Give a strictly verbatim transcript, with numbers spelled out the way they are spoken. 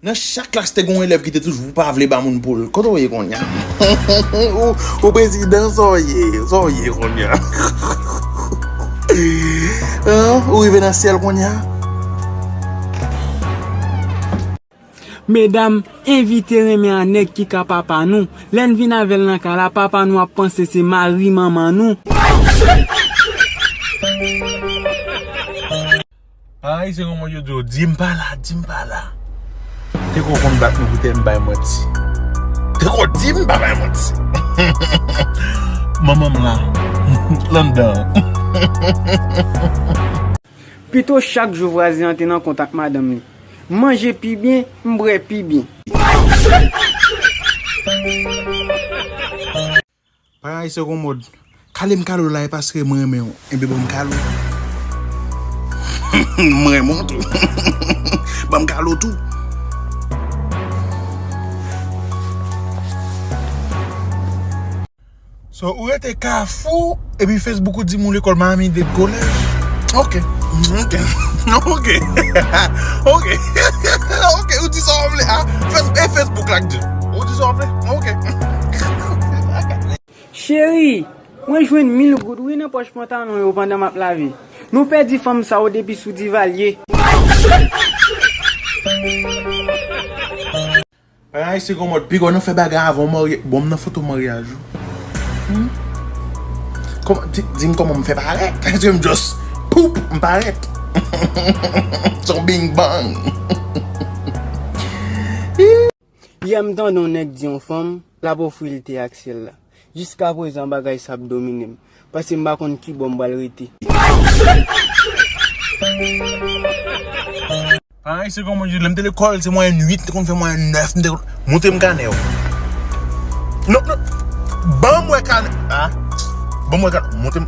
Nan chak klas te gen yon elèv ki te toujou pa vle ba moun pou l. Kote w ye kounye a? Ou, ou prezidan, sa w ye, sa w ye kounye a? Hein? Ou rive nan syèl kounye a? Medam, envite renmen a nèg ki ka papa nou. Lè n vin avè l nan kay la, papa nou ap panse se mari manman nou. Parèy se kòman yo di w, di m pa la, di m pa la. Te ko konn bat nou poutèt m bay manti. Te ko di m pa bay manti. Manman m la. L anndan. Pito chak jou vwazen an te nan kont ak madanm li. M manje pi byen, m bwè pi byen. Parèy se konmòd. Kale m kale w la, e paske mwen renmen w. Enben, ban m kale w. Mwen renmen w tou. Ban m kale w tou. So, ou rete Kafou, epi Facebook ou di m ou lekòl Miami-Dade College? Ok. Ok. Ok. Ok. Ok, ou di sa w vle, a. Fes-, e Facebook la k di. Ou di sa w vle? Ok. Cheri, mwen jwenn mil goud wi nan pòch pantalon yo pandan m ap lave. Nou pèdi fanm sa yo depi sou Divalye. Bagay se konmòd piga w nan fè bagay avan w marye. Bon, m nan foto maryaj ou. Hmm? Kòman, di, di m kòman m fè parèt? Èske m just poup, m parèt? Se yon bing bang. Yè m tande yon nèg di yon fanm l ap ofri l te ak syèl la. Jiskaprezan bagay sa ap domine m, paske m pa konn ki bò m pral rete. Parèy se kòman di, lè m te lekòl, se mwayèn uit, m te konn fè mwayèn nèf, m te konn, montre m kanè w. Non, non. Ban m wè kanè. A. Ban m wè kanè. Montre m.